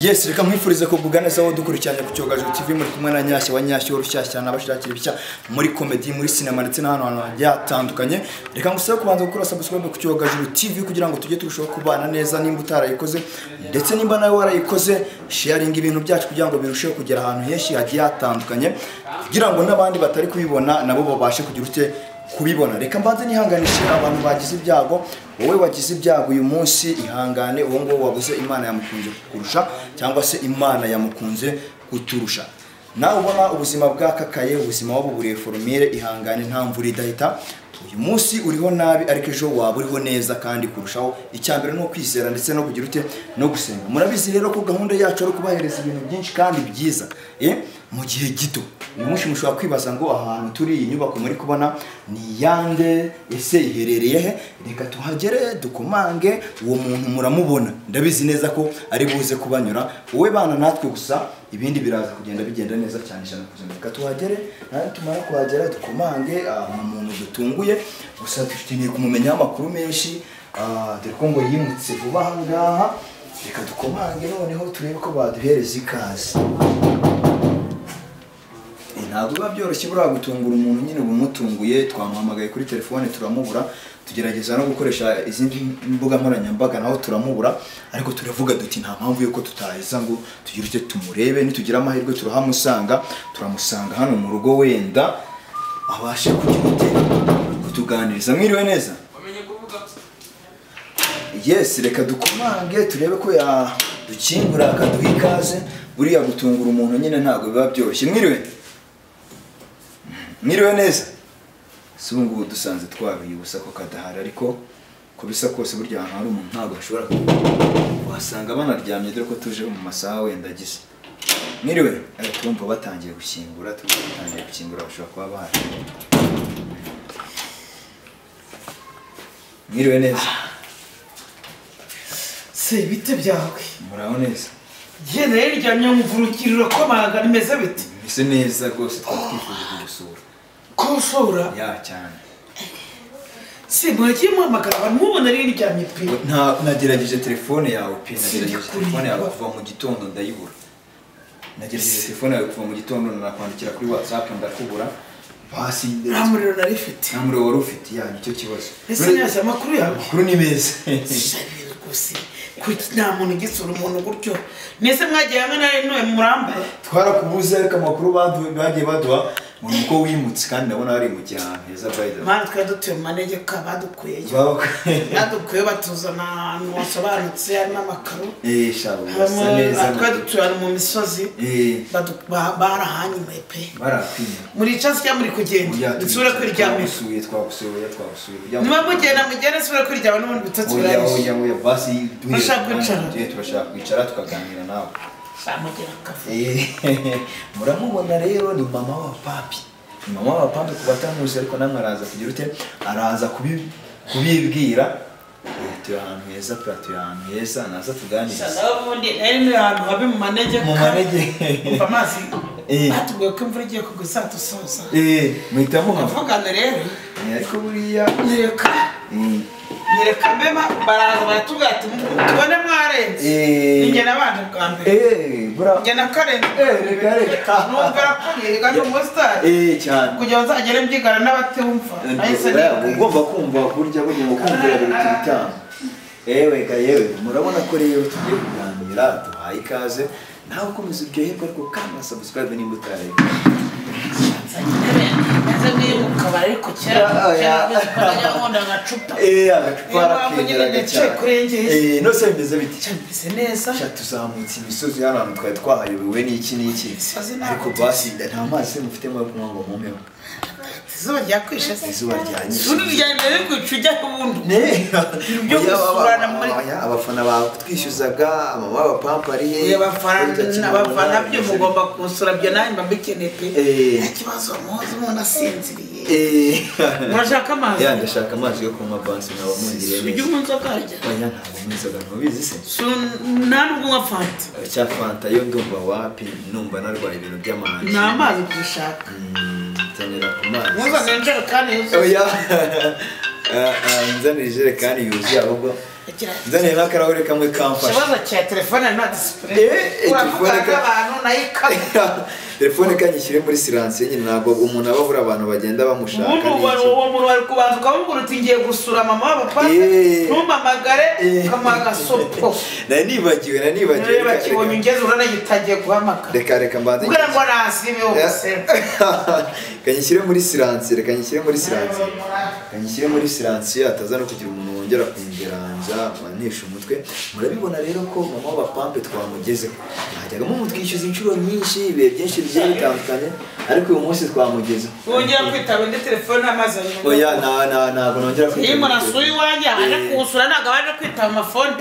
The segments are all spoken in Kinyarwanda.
Yes, reka nkwifurize kugubwa neza aho dukurikiranye ku Cyogajuru TV, muri kumwe na Nyashya wa Nyashya w'Urushyashya n'abashakira ibishya muri comedy, muri cinema ndetse n'ahantu hantu hagiye hatandukanye. Reka ngusabe kubanza gukora subscribe ku Cyogajuru TV kugira ngo tujye turushaho kubana neza nimba utarayikoze, ndetse nimba nawe warayikoze sharing ibintu byacu kugira ngo birusheho kugera ahantu henshi hagiye hatandukanye, kugira ngo n'abandi batari kubibona nabo babashe kugira ute kubibona. Reka mbanze nihanganishe abantu bagize ibyago. Wowe wagize ibyago uyu munsi ihangane, uwo nguwo wabuze Imana yamukunze kukurusha cyangwa se Imana yamukunze kuturusha. Nawe ubona ubuzima bwakakaye, ubuzima wabuburiye forumire, ihangane nta mvura idahita. Uyu munsi uriho nabi ariko ejo waba uriho neza kandi kurushaho. Icyambere ni ukwizera ndetse no kugira ute no gusenga. Murabizi rero ko gahunda yacu ari kubahereza ibintu byinshi kandi byiza mu gihe gito. Uyu munsi mushobora kwibaza ngo ahantu turi, iyi nyubako muri kubona ni yande, ese iherereye he? Reka tuhagere dukomange, uwo muntu muramubona, ndabizi neza ko ari buze kubanyura. Wowe bana natwe gusa, ibindi biraza kugenda bigenda neza cyane 100%. Reka tuhagere, nawe tumara kuhagera dukomange umuntu dutunguye, gusa dukeneye kumumenya amakuru menshi, dore ko ngo yimutse vuba aha ngaha. Reka dukomange noneho turebe ko baduhereza ikaze. Ntabwo biba byoroshye buriya gutungura umuntu nyine ubumutunguye. Twamuhamagaye kuri telefone turamubura, tugerageza no gukoresha izindi mbuga nkoranyambaga naho turamubura, ariko turavuga duti nta mpamvu yuko tutaheza ngo tugire icyo tumurebe. Nitugira amahirwe turahamusanga, turamusanga hano mu rugo, wenda abashe kugira ute kutuganiriza. Mwiriwe neza? Yes, reka dukomange turebe ko yadukingura akaduha ikaze. Buriya gutungura umuntu nyine ntabwo biba byoroshye. Mwiriwe? Mwiriwe neza? Si ubu ngubu dusanze twabiye ubusa ko kadahari, ariko ko bisa kose burya ahantu hari umuntu ntabwo ashobora wasanga banaryamye, dore ko tuje mu masaha wenda agize. Mwiriwe? Turumva batangiye gukingura, batangiye gukingura, bashobora kuba bahari. Mwiriwe neza? Se bite byawe? Muraho neza? Jye naryamye mvurukira urakomanga, nimeze bite? Meze neza rwose, twifuje kugusura. Kusura? Ya cyane. Se mwagiye muhamagara abantu mubona rero ryamye pe. Nagerageje telefone yawe pe, nagerageje telefone yawe kuva mu gitondo ndayibura. Nagerageje telefone yawe kuva mu gitondo nakwandikira kuri WhatsApp ndakubura. Basi nta muriro nari mfite. Nta muriro wari ufite, ya nicyo kibazo. Ese nyaza amakuru yawe? Amakuru ni meza. Rwose kuki nta muntu ugisura umuntu gutyo? Nese mwagiye hamwe na none muramba? Twarakubuze ariko amakuru bagiye baduha ngo nuko wimutse, kandi ndabona ari mu ahantu heza by the way. Mwana twari dutuye mu manegeka, badukuyeyo. Badukuye batuzana ahantu hasobanutse harimo amakaro. Shabu basa neza. Twari dutuye ahantu mu misozi. Barahanyuye pe. Barakwimye. Muri chance cyangwa muri kugenda? Nsubira kwiryamira. Twagusuye, twagusuye. Niba mugenda mugende nsubira kwiryama n'ubundi bitotsi birarishye. Oya basi duhe. Turashaka kwicara tukaganira nawe. Muramubona rero ni mama wa papi. Ni mama wa papi ku batamuzi, ariko namwe araza kugira ute, araza kubibwira. Tuye ahantu heza pe, tuye ahantu heza, naza tuganiriza. Ubundi nari ni ahantu habi mu manegeka. Mu manegeka. Umva amazi. Batubwiye ko imvura igiye kugwa saa dusoza. Muhita muhava. Tuvugane rero. Ariko buriya nyereka. Nyereka mbema baraza baratubwira ati tubone mwarenze. Ninjye nabanje bwa mbere. Njye nakarenze. Reka reka. Numva rakubwira ngo umusitari. Cyane. Kugira ngo nzagere mbyigana n'abatumva. Nahise ugomba kumva burya burya ngo kumvira biruta ibitambo. Ewe ga yewe, murabona ko rero tugiye kuganira, duhaye ikaze. Nawe ukomeza uryoherwe ariko kandi subscribe nimba utarayikora. Nze mwibuka ariko kera kera agacupa. Agacupa arakegeraga cyane. Nose bimeze biti? Bimeze neza. Tuzamutse imisozi hano hantu twari twahayobewe n'iki n'iki. Ariko basi nta mazi mufite mwe kunywa ngo mumpeho. Izuba ryakwishe se? Izuba ryanyishe. Urundi ryambere kwica ujya ubundi. Byo gusurana muri abafana batwishyuzaga, mama wa pampa ari he? Abafana byo mugomba kunsura byo nanjye mba mbikeneye pe. Nta kibazo muzi umuntu asinziriye. Murashaka amazi? Ya ndashaka amazi yo kunywa basi mwaba mungiriye neza. Ujya unywa inzoga harya? Oya ntabwo nywa inzoga, ntubizi se? Nta nubwo unywa fanta. Cya fanta yo ndumva wapi, numva narwaye ibintu by'amazi. Ni amazi gushaka. Nzanira ku mazi. Ntuzanire injerekani yuzuye. Oya. Nzanira ijerekani yuzuye ahubwo Nzaniye nk'akarahure kamwe kamfasha. Ikibazo cya telefone na disipurine. Uravugana n'abantu nayo ikabura. Telefone kanyishyire muri silence nyine, ntabwo umuntu aba abura abantu bagenda bamushaka. Ubundi uwo muntu wari kubanza ukamubwira uti ngiye gusura mama w'abapapa, ntumpamagare, ukamuha agasopo. Nari nibagiwe. Niba kibonye ungeze uranagitangiye guhamagara. Reka mbanze. Kugira ngo nasibe wose. Kanyishyire muri silence, reka nyishyire muri silence. Kanyishyire muri silence ataza no kugira umuntu wongera kungeranja wanesha umutwe. Murabibona rero ko mama w'abapampe twamugezeho. Najyaga mumutwishyuza inshuro nyinshi, ibihe byinshi bigiye bitandukanye, ariko uyu munsi twamugezeho. Wongera kwitaba indi telefone amaze. Oya, ntabwo nongera kwitaba. Iyo umuntu asuye iwanjye aje kuwusura ntabwo abaje kwitaba amafone.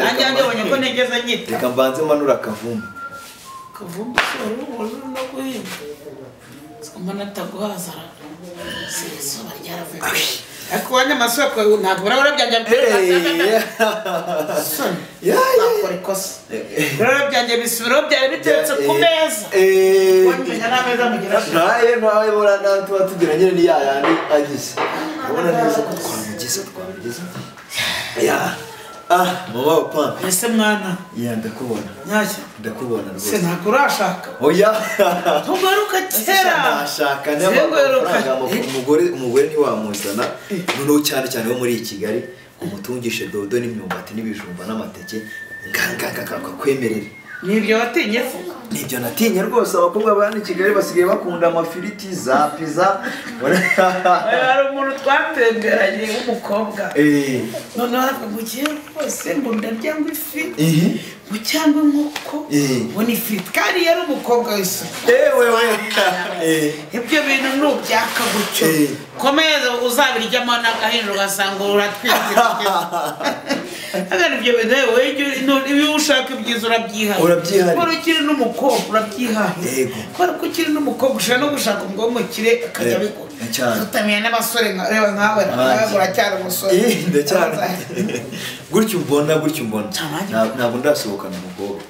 Nanjye ndabonye ko ntigeze nyita. Reka mbanze manura akavumbi. Kavumbi se wari uri no guhinga. Mbona ataguhaza. Si izuba ryaravuye. Ariko wanjye amasoko ntabwo urabura byanjye nakora ikosa. Urabura byanjye bisubiraho byari biteretse ku meza. Wamenya n'ameza mugira. Ntaye bora tuba tugira nyine ni yayandi agize. Urabona neza ko twamugeze. Ya. Mama w'abapampe. Ese mwana. Ya ndakubona. Nyashya. Ndakubona rwose. Se ntabwo urashaka. Oya. Ntugaruka kera. Ndashaka n'amafaranga umugore ntiwamuzana. Noneho cyane cyane wo muri Kigali umutungishe dodo n'imyumbati n'ibijumba n'amateke nganganganga kwemerera. Nibyo watinye se? Nibyo natinye rwose. Abakobwa ba hano i Kigali basigaye bakunda amafiriti za pizza. Hari umuntu twatemberanye w'umukobwa. Noneho aravuga ngo ngiye rwose ngo ndarya ngo ifi ngo cyangwa inkoko ngo ni ifiriti, kandi yari umukobwa w'isuku. Ibyo bintu nubyaka gutyo komeza uzabiryamo n'agahinja ugasanga uratwite. Agana ibyo bintu iyo ushaka ibyiza urabyihahira. Kubera ukiri n'umukobwa urabyihahira. Kubera ko ukiri n'umukobwa ushobora no gushaka umugabo w'umukire akajya abikora. Tutamenya n'abasore reba nkawe uracyari umusore. Ndacyari. Gutyo umbona. Ntabwo ndasohokana umukobwa.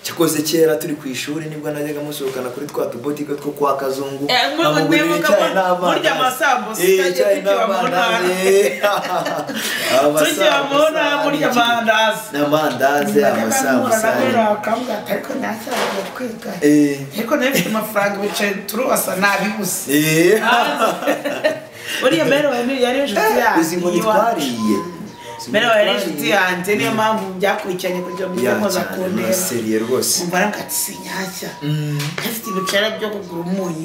Cyakoze kera turi ku ishuri nibwo najyaga musohokana kuri twa tubotike two kwa Kazungu. Namugurira icyayi n'amandazi. Burya amasambusa tukiba mu ntara. Tukiba mu ntara burya amandazi. N'amandazi, amasambusa. Ariko ntacyaragiye kwiga. Ariko nayo mfite amafaranga bicaye turubasa nabibuze. Buriya mbere yari inshuti yanjye. Uzi ngo ntitwariye. Mbere yari inshuti yanjye niyo mpamvu byakurikiranye kugira ngo muze kundeba. Seriye rwose. Umva arakati sinyashya. Afite ibiceri byo kugura umunyu.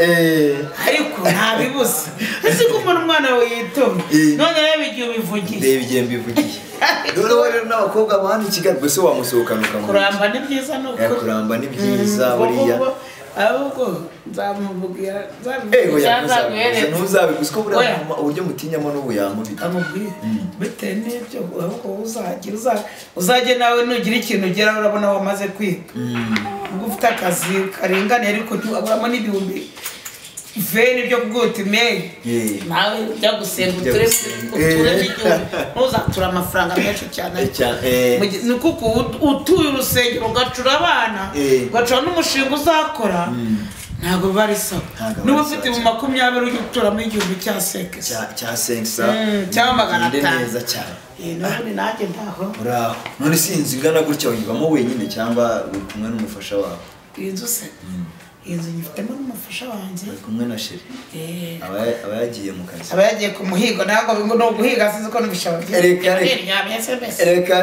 Ariko ntabibuze. Ese ko umuntu umwana we yitumye. None reba igihe ubivugiye. Reba igihe mbivugiye. Noneho rero n'abakobwa ba hano i Kigali gusa wamusohokana ukamurya. Kuramba ni byiza ni ukuri. Kuramba ni byiza buriya. Ahubwo nzamubwira ntuzabiguze ko buriya uburyo mutinyamo n'ubu yamubita. Amubwira bitewe n'ibyo ahubwo uzajye nawe nugira ikintu ugeraho urabona wamaze kwiga. Ubwo ufite akazi karinganiye ariko ntiwaburamo n'ibihumbi veni byo kuguta imeri. Nawe ujya gusenga uture n'igihumbi ntuzature amafaranga menshi cyane. Ni kuko utuye urusengero ugacura abana ugacura n'umushinga uzakora ntabwo biba ari sawa. Niba ufite mu 20 ujya uturamo igihumbi cya 5 cya 5 cyangwa 500 neza cyane. N'ubundi nanjye ndaho. Uraho. None si inzu ingana gutya uyibamo wenyine cyangwa uri kumwe n'umufasha wawe? Inzu se? Inzu nyifitemo n'umufasha wanjye. Uri kumwe na Sheri? Aba yagiye mu kazi. Aba yagiye ku muhigo ntabwo ngo ni uguhiga sinzi ko n'ibishaba bye. Reka reka. Reka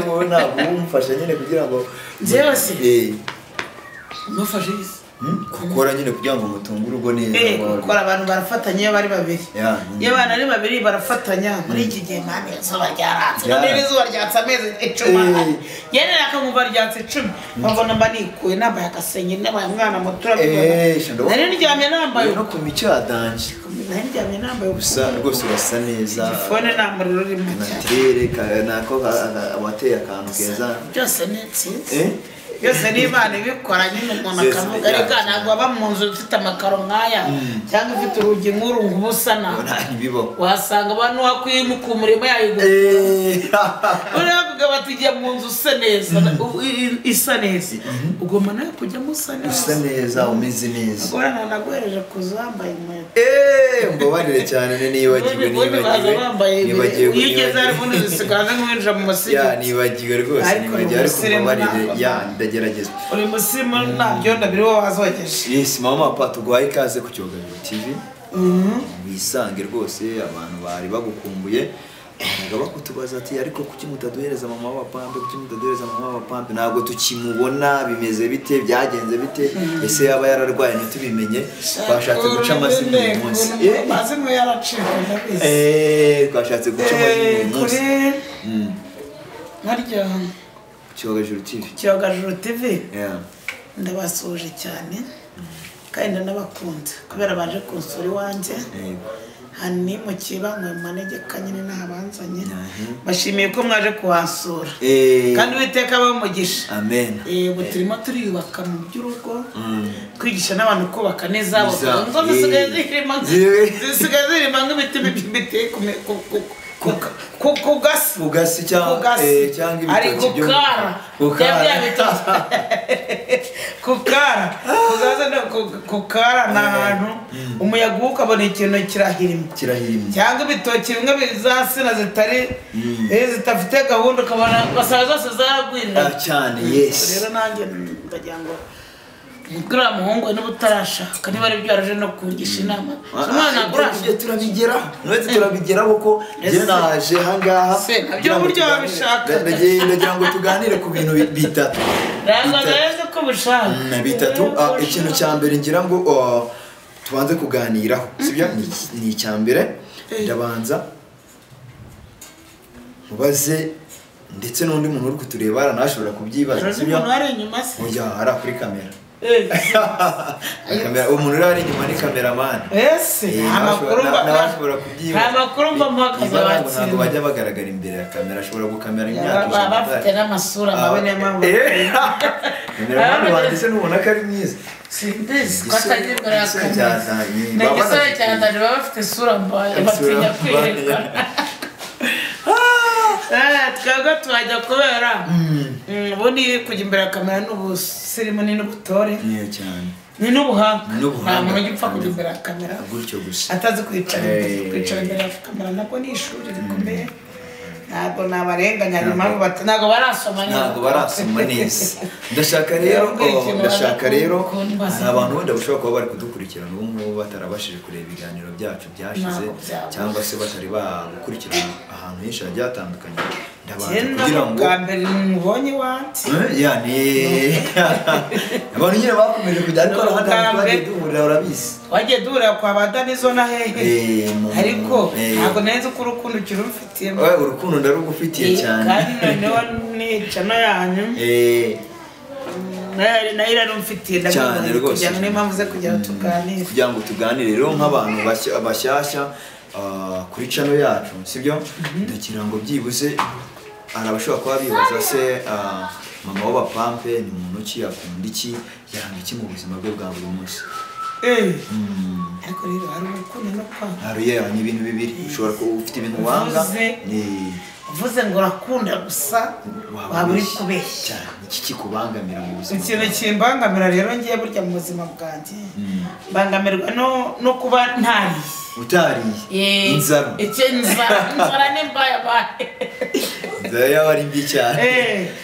ubu ntabwo umufasha nyine kugira ngo njyewe se. Umufasha iki? Gukora nyine kugira ngo mutunge urugo neza. Gukora abantu barafatanya iyo bari babiri. Iyo abantu ari babiri barafatanya muri iki gihe mani izuba ryaratse. None izuba ryatse amezi 10. Yene akamumva ryatse 10. Mbona mba nikuye nambaye agasenye nabaye umwana muto. Nari ndyamye nambaye no ku mico ya danje. Nari ndyamye nambaye gusa rwose urasa neza. Igifone nta muriro urimo cyane. Naturere nako wateye akantu keza. Byose ni nziza. Byose ni Imana ibikora nyine, umuntu akavuga reka ntabwo waba mu nzu ufite amakaro nk'aya cyangwa ufite urugi nk'uru ngo uba usa nabi. Wasanga abantu wakwimuka umurimo yayigura. Uriya bati jya mu nzu usa neza, isa neza, ugomba nawe kujyamo usa neza. Usa neza, umeze neza. Ubwo naguhereje kuza wambaye inkweto. Mbabarire cyane, nibagiwe. Nibagiwe. Iyo ugeze harimo n'uzisigara nk'uwinjira mu musigiti. Ya, nibagiwe rwose, nibagiwe, ariko mbabarire, ya, ndagerageza. Uri musirimu nta byondo biriho wazogeje. Yes, mama papa, tuguhaye ikaze ku Cyogajuru TV. Wisange rwose, abantu bari bagukumbuye. Bakutubaza ati ariko kuki mutaduhereza mama w'abapampe, kuki mutaduhereza mama w'abapampe, ntabwo tukimubona, bimeze bite, byagenze bite, ese yaba yararwaye ntitubimenye. Twashatse guca amazina uyu munsi. Amazina yaracika ndabizi. Twashatse guca amazina uyu munsi. Harya Cyogajuru TV. Cyogajuru TV. Ndabasuhuje cyane kandi ndanabakunda kubera baje kunsura iwanjye. Hano ni mu Kibangwe mu manegeka nyine nahabanzanye. Bashimiye ko mwaje kuhansura. Kandi Uwiteka abahe umugisha. Amen. Ubu turimo turiyubaka mu by'urugo, twigisha n'abantu kubaka neza. Ingo zisigaye zirima nk'ibiti biteye ku gasi. Ku gasi cyangwa ibitoki byo kukara. Kukara ni ahantu umuyaga ukabona ikintu kirahirima. Cyangwa ibitoki bimwe za sina zitari zidafite gahunda, ukabona ugasanga zose zaragwirira cyane. Yes. Rero nanjye ndagira ngo uriya muhungu niba utarashaka, niba ari byo yaraje no kungisha inama, umwana agurashye turabigeraho, natwe turabigeraho ko njye naje ahangaha. Nabyo buryo wabishaka. Ndagira ngo tuganire ku bintu bitatu. Ntabwo ko ubishaka. Bitatu. Ikintu cya mbere ngira ngo tubanze kuganiraho, sibyo? Ni icya mbere ndabanza mubaze, ndetse n'undi muntu uri kutureba aranashobora kubyibaza, sibyo? Oya, ari kuri kamera. Umuntu uri ari inyuma ni kameramani. Ese amakuru mba mpagaze ntabwo bajya bagaragara imbere ya kamera, ashobora gukamera imyaka ijana. Bafite n'amasura mabi, niyo mpamvu. Kameramani wanjye se ntubona ko ari mwiza? Simbizi ko atajya imbere ya kamera. Ni igisore cyane, baba bafite isura mbaye batinya kwerekana. Twebwe tuhajya kubera ubundi kujya imbere ya kamera ni ubusirimu, ni n'ubutore, ni n'ubuhanga. Nta muntu ujya upfa kujya imbere ya kamera gutyo gusa atazi kwicara. Kwicara imbere ya kamera nabwo ni ishuri rikomeye. Ntabwo nabarenganya, ntabwo barasoma neza. Ntabwo barasoma neza. Ndashaka rero hari abantu wenda bashobora kuba bari kudukurikirana ubu ngubu batarabashije kureba ibiganiro byacu byashize, cyangwa se batari bagukurikirana ahantu henshi hagiye hatandukanye. Ndabanza kugira ngo bwa mbere mubonye iwanjye. Abantu nyine bakomeje kujya, ariko ahandi hantu twagiye duhurira urabizi. Twagiye duhurira kwa ba Danizo na hehe, ariko ntabwo nzi ko urukundo ukirufitiye. Urukundo ndarugufitiye cyane. Kandi noneho nicano yanyu nayo irarumfitiye cyane rwose. Kugira ngo niyo mpamvu ze kugira ngo tuganire. Kugira ngo tuganire rero nk'abantu bashyashya kuri channel yacu, sibyo? Ndagira ngo byibuze hari abashobora kuba bibaza se mama w'abapampe ni muntu ki, akunda iki, yanga iki mu buzima bwe bwa buri munsi. Ariko rero hari urukundo no kwanga. Hari ni ibintu bibiri, ushobora kuba ufite ibintu wanga. Uvuze ngo urakunda gusa waba uri kubeshya. Iki kikubangamira mu buzima? Ikintu kimbangamira rero ngiye burya mu buzima bwanjye, mbangamirwa no kuba ntariye. Utariye? Inzara. Inzara ni mbayabaye. Inzara yaba ari mbi cyane.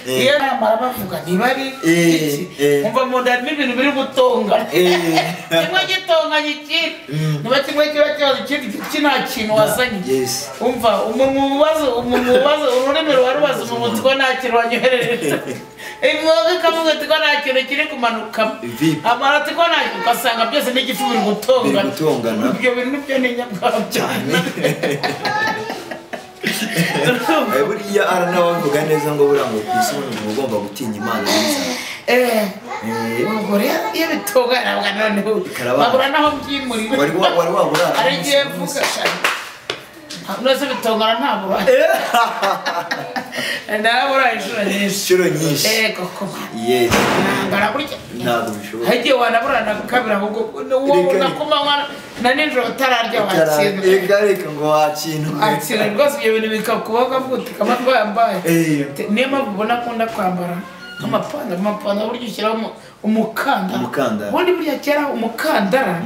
Iyo namara bavuga niba ari iki, umva mu nda harimo ibintu biri gutongana. Kimwe gitonganya ikindi, niba kimwe kiba kibazo ikindi iki nta kintu wazanye. Umva umuntu ururimi ruba rubaza umuntu ko nta kintu wanyoherereje. Imwoga ikavuga ati ko nta kintu kiri kumanukamo. Amara ati ko nta kintu, ugasanga byose n'igifu biri gutongana. Ibyo bintu byo ni nyabwabyo cyane. Buriya aranabavuga neza ngo buriya ngo ku isi umuntu ugomba gutinya Imana n'inzara. Ubwo rero iyo bitongana noneho babura naho byimurira. Wari wabura. Ari igihe mvuga Nose bitongana ntabura. Nabura inshuro nyinshi. Koko. Yes. Nangara burya. Ntabwo bishoboka. Hagiye wanabura na kabira ahubwo nakumanywa na nijoro utararya wakintu. Reka ngo wakintu. Akira rwose ibyo bintu bikakubaho ukavuga uti kama yambaye. Niyo mpamvu ubona akunda kwambara amapantaro burya ushyiraho umukandara. Ubundi burya kera umukandara.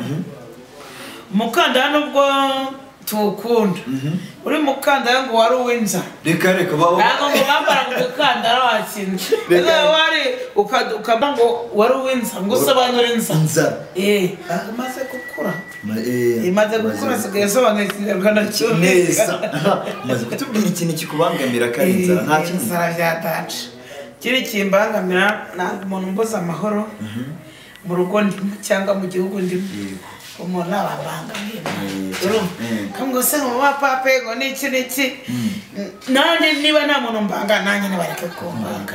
Umukandara nubwo tuwukunda. Uri mukandara ngo wari uw'inzara. Reka baba. Ntabwo ngo bambara umukandara wakintu. Wari ukaba ngo wari uw'inzara ngo usobanure inzara. Umaze gukura. Imaze gukura sigaye sobanura ikinyarwanda neza. Umaze kutubwira ikintu kikubangamira ko ari inzara nta kindi. Inzara byataje. Kiri kimbangamira ntabwo umuntu mbuza amahoro mu rugo ndimo cyangwa mu gihugu ndimo. Umuntu ababangamiye. Urumva ngo se ngo pape ngo niki niki. Nanjye niba nta muntu mbanga nanjye nibareke kumbanga.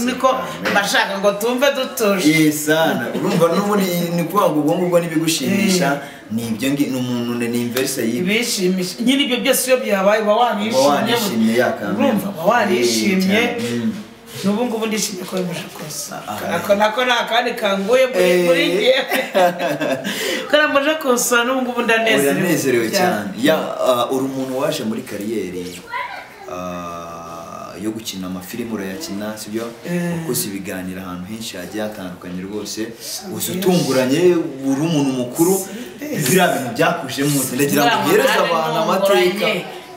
Niko bashaka ngo tumve dutuje. Sana. Urumva n'ubundi ni kuvuga ngo ubwo ngubwo nibigushimisha ni ibyo ngi n'umuntu ni inverse yibi. Ibishimisha. Nyine ibyo byose iyo byabaye uba wanishimye. Urumva uba wanishimye. N'ubu ngubu ndishimye ko muje kosa. Ako nakandi kanguye muri ngiye. Kara muje kosa n'ubu ngubu ndanezerewe. Uranezerewe cyane. Ya uri umuntu waje muri kariyeri yo gukina amafilimi urayakina sibyo? Ukoze ibiganiro ahantu henshi hagiye hatandukanye rwose. Uzutunguranye uri umuntu mukuru biriya bintu byakuje munsi ndagira ngo uhereze abantu amateka.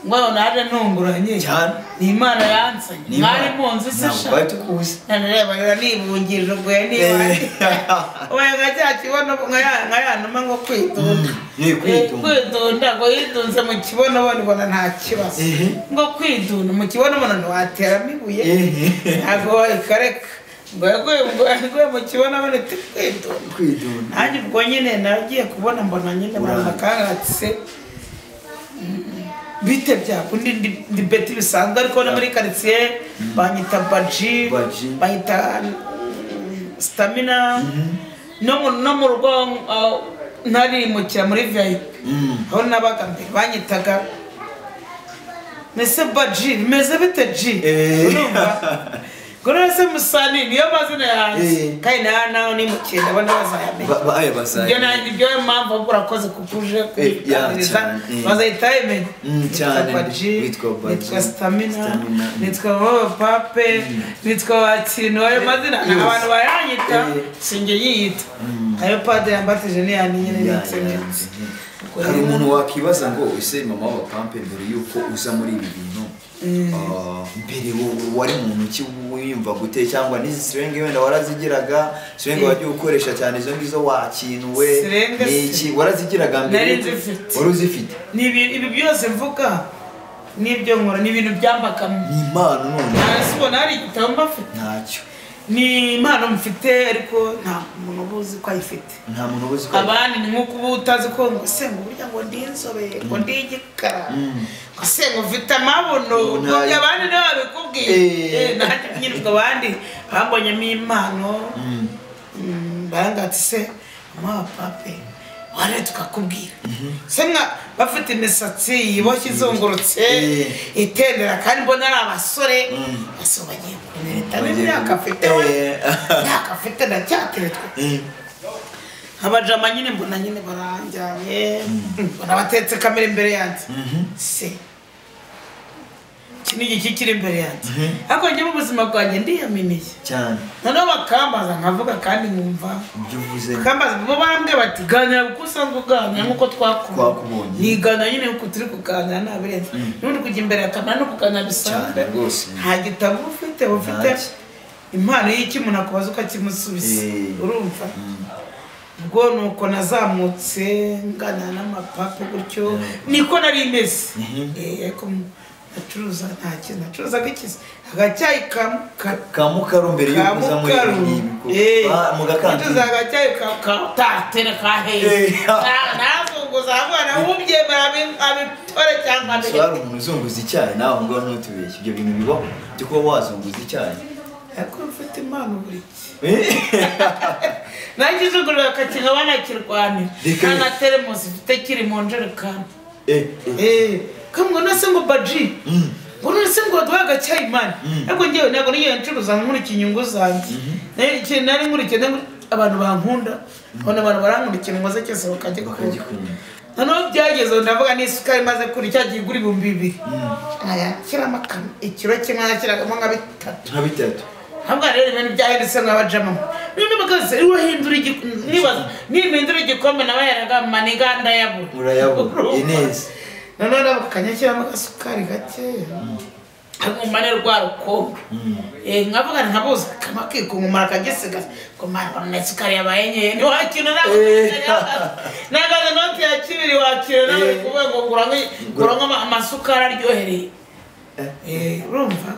Ngo naje ntunguranye cyane. Ni Imana yansanye. Mwari munzi se sha. Ntabwo tukuzi. Nareba nibungirije ubwo niba. Oya nka kibono nka yanuma ngo kwidunda. Kwidunda ngo yidunze mu kibono bona nta kibazo. Ngo kwidunda mu kibono bona ntiwateramo ibuye. Ntabwo ikareka. Ngo yaguye mu kibono bona kwidunda. Kwidunda. Nanjye ubwo nyine nagiye kubona mbona nyine barakangatse. Bite bya undi ndi beti bisanzwe ariko no muri quartier banyita Baji, banyita Stamina no mu rugo ntari mukira muri VIP aho nabaga mbere banyitaga mese Baji meze bite G urumva Gorese musani niyo mazina yanjye kandi nawe ni mukenda abana bazayamenya. Ibyo nanjye ibyo mpamvu urakoze kukuje kuganiriza bazahita bamenya. Cyane witwa Baji, nitwa Stamina, nitwa Baba Pape, nitwa Bakino, ayo mazina abantu bayanyita sinjye yiyita. Ayo padiri yambatije ni yani nyine ndetse. Hari umuntu wakibaza ngo ese mama wa Pampe mbere yuko uza muri ibi bintu mbere wari muntu ki wiyumva gute cyangwa n'izi sirenge wenda warazigiraga sirenge wagiye ukoresha cyane izo ngizo wakinuwe n'iki warazigiraga mbere wari uzifite? Ni ibi byose mvuga nibyo nkora ni ibintu byambakamo. Ni impano none. Nta hari igitabo mbafite. Ntacyo. Ni impano mfite ariko nta muntu ubuzi ko ayifite. Nta muntu ubuzi ko. Abandi ni nkuko uba utazi ko ngo se ngo burya ngo ndi inzobe ngo ndi igikara ngo se ngo mfite amabuno ngo abandi nibo babikubwiye. Nanjye nyine ubwo abandi bambonyemo impano barangatse se mama pape ware tukakubwira. Se mwa bafite imisatsi yiboshye izungurutse itendera kandi mbona ari abasore bose bagiye kunereta n'imyaka afite we imyaka afite ndacyateretwa. Abajama nyine mbona nyine baranjyanye mbona batetse kamera imbere yanjye se iki ni igiki kiri imbere yanjye ariko njye mu buzima bwanjye ndiyaminiye cyane. Noneho bakambaza nkavuga kandi nkumva ibyo uvuze. Bakambaza bo barambwiye bati ganira kuko usanzwe uganira nkuko twakubonye. Nigana nyine uko turi kuganira ntabirenze. N'ubundi kujya imbere ya kamera no kuganira bisanzwe. Nta gitabo ufite ufite impano y'iki umuntu akubaza ukakimusubiza. Urumva? Ubwo nuko nazamutse ngana n'amapape gutyo niko nari meze. Ariko nacuruza nta kintu nacuruzaga ikizi agacyayi kamukaru mbere yo kuza muri ibi mu gakantine nacuruzaga agacyayi ka tatere ka heza nazunguza abana ubyemera abitore cyangwa abireke. Hari umuntu uzunguza icyayi nawe ngo ntutubeshye ibyo bintu bibaho byo kuba wazunguza icyayi ariko mfite impano buri gihe. Nanjye izungurira akakinga banakirwanira nta na teremusi mfite kiri mu njerekani. Kamwe nase ngo baji ngo nase ngo baduha agacyayi mani ariko ngewe ntabwo nigeze ncuruza nkurikiye inyungu zanjye nari nkurikiye abantu bankunda ubona abantu barankurikira nkoze cyose bakagikunda noneho byageze ndavuga n'isukari imaze kuri cya gihe igura 2000 nkayashyiramo ikiro kimwe nashyiragamo nka bitatu ntabwo rero ibintu byahindutse nk'abajama none bakaze urahindura nibaza nimpindura igikombe nawe yaraga maniga ndayabura urayabura ineza noneho bakanyashyiramo agasukari gakeya nkumane rwa rukombe nkavuga nkabuze kamakikunkumara akagisigaza ngo mara isukari yabaye nkeya ntiwakina nagaze inoti ya kibiri wakira nawe kuvuga ngo ngura amasukari aryohereye urumva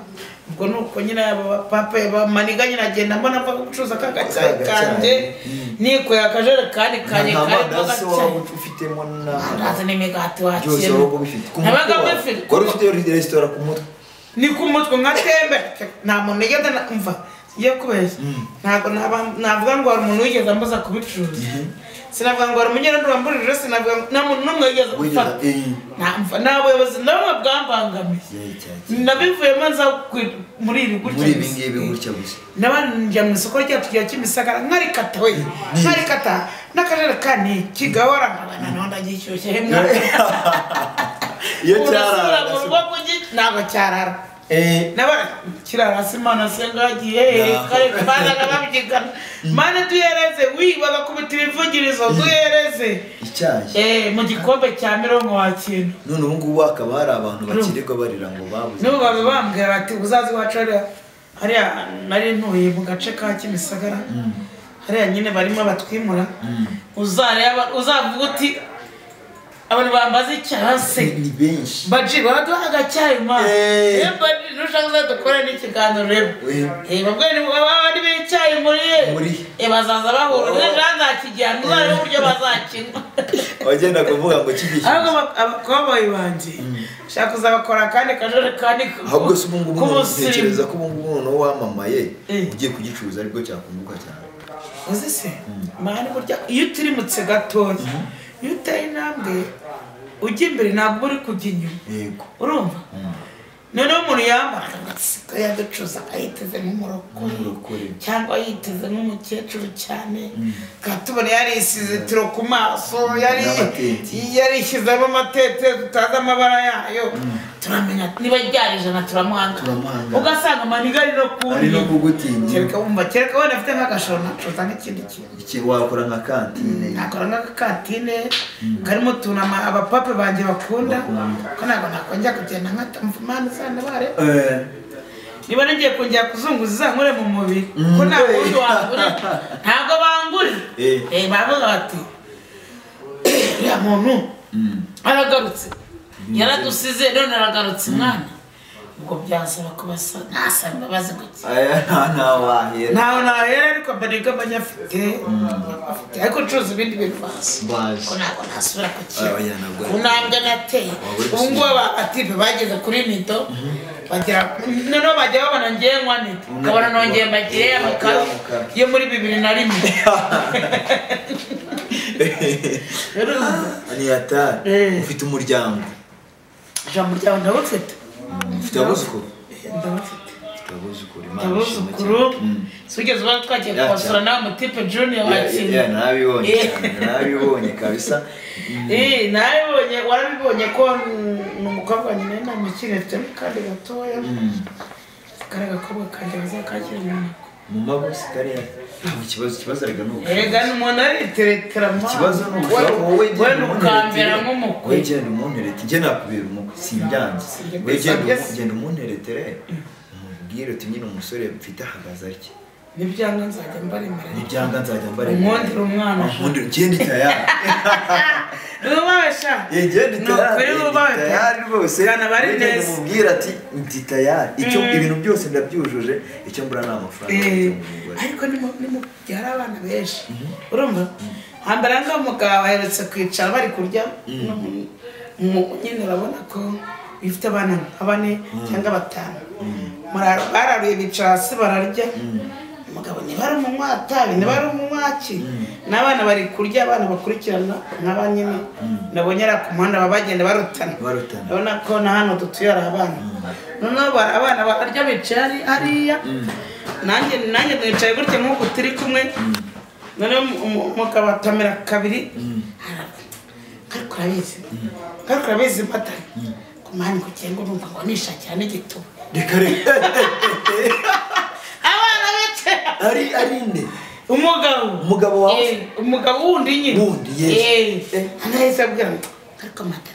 ubwo ni uko nyine papa maniga nyine agenda mbona mva gucuruza ka gacyayi kanjye nikoye akajerekani kanjye karimo agacyayi ufitemo amandazi n'imigati wakira nabaga mbifite wari ufite resitora ku mutwe ni ku mutwe nkatembe nta muntu wigeze mva ngiye kubeshya ntabwo navuga ngo hari umuntu wigeze ambuza kubicuruza sinavuga ngo hari umunyarwanda wamburije sinavuga nta muntu n'umwe wigeze gufata nta buyobozi na bumwe bwambangamiye nabivuyemo nza muri ibi gutya muri ibi ngibi gutya gusa n'abandi njya mu isoko ryacu rya Kimisagara nkarikata we nkarikata n'akajerekani kigahora nkabana naho ndagishyushye iyo cyarara ntabwo cyarara kirara hasi Imana senga yagiye kare bazaga babyigana Mana duhereze wi bagakubita ibivugirizo duhereze icyayi mu gikombe cya mirongo wa kintu none ubu ngubu hakaba hari abantu bakirirwa barira ngo babuze n'ubu baba bambwira bati uzaze iwacu hariya nari ntuye mu gace ka Kimisagara hariya nyine barimo batwimura uzareba uzavuga uti abantu bambaza icyase ni benshi baji baraduha agacyayi ma baji nushaka uzadukora n'ikiganiro rero babwe ni abandi b'icyayi muri bazaza bahura n'ejo nzakijyana uzarebe uburyo bazakinywa wagenda kuvuga ngo kigishyushye ahubwo abakoboyi banjye ushaka kuzabakora akandi kajerekani ahubwo se ubu ngubu ntekereza ko ubu ngubu noneho wamamaye ugiye kugicuruza aribwo cyakunguka cyane uzi se mani burya iyo utirimutse gatoya iyo uteye intambwe ujya imbere ntabwo uri kujya inyuma urumva noneho umuntu yambara agasika yaducuza ayiteze nk'umurokore cyangwa yiteze nk'umukecuru cyane tubona yarisize tiro ku maso yarishyizemo amatete tutazi amabara yayo turamenya niba ryari ijana turamuhanga ugasanga amaniga ari no kugutinya kereka wumva kereka wenda afite nk'agashoro nacuza nk'ikindi kintu wakora nka kantine nakora nk'akakantine karimo utuntu abapape banjye bakunda ko ntabwo nakongera kugenda nkatamva imana izantabare niba nagiye kongera kuzunguza izankure mu mubiri ko nta wundi wangurira ntabwo bangurira baravuga bati uriya muntu aragarutse yaradusize none aragarutse mwana ubwo byansaba kubasa nasaba imbabazi guke ntawe nahera ariko mbariga abanyafite ariko ncuruza ibindi bintu bazi ko ntabwo nasubira ku kintu ku ntambwe nateye ubu ngubu abatipe bageze kuri nido bagira noneho bajya babona ngewe nywa nido ukabona nongeye mbagire amakaro yo muri 2001 ni hatari ufite umuryango ijambo ryawe ndawufite ufite abuzukuru ndabafite abuzukuru Imana ishimwe abuzukuru sugeze uba twagiye kubasura nawe mutipe junior wakina nabibonye nabibonye kabisa nabibonye warabibonye ko ni umukobwa nyine namukiriye mfite n'akandi gatoya kari agakobwa kanjye bazakakira mu mako mu mabusi kariya ikibazo arega ni erega umuntu ariteretera ikibazo ni ugushaka wowe genda ukambera nk'umukwe wowe genda umunterete njye nakubera umukwe simbyanze wowe genda umunteretere umubwire uti nyine umusore mfite ahagaze atya nibyanga nzajya mbaremera nibyanga nzajya mbaremera unkundira umwana unkundira genda itayari ubasha genda itayari rwose bari neza umubwire ati ndi tayari icyo ibintu byose ndabyujuje icyo mbura ni amafaranga ariko nimubyara abana benshi urumva hambere aha ngaha umugabo aherutse kwicara bari kurya nyine urabona ko bifite abana nka bane cyangwa batanu bararuye bicara hasi bararya Umugabo niba ari umunywatabi, niba ari umunywaki, n'abana bari kurya, abana bakurikirana nk'aba nyine nabonye ari ku muhanda baba bagenda barutana. Urabona ko na hano dutuye hari abana. Noneho abana bararya bicaye hariya, nanjye nicaye gutya nk'uku turi kumwe, noneho mukabatamira kabiri. Ariko urabizi mata ku mani kugira ngo numva ngo nishakira n'igituba. Reka reka. Abana bicaye. Ari nde? Umugabo. Umugabo wawe? Umugabo wundi nyine. Wundi, yes. Anahise abwira ngo ariko mata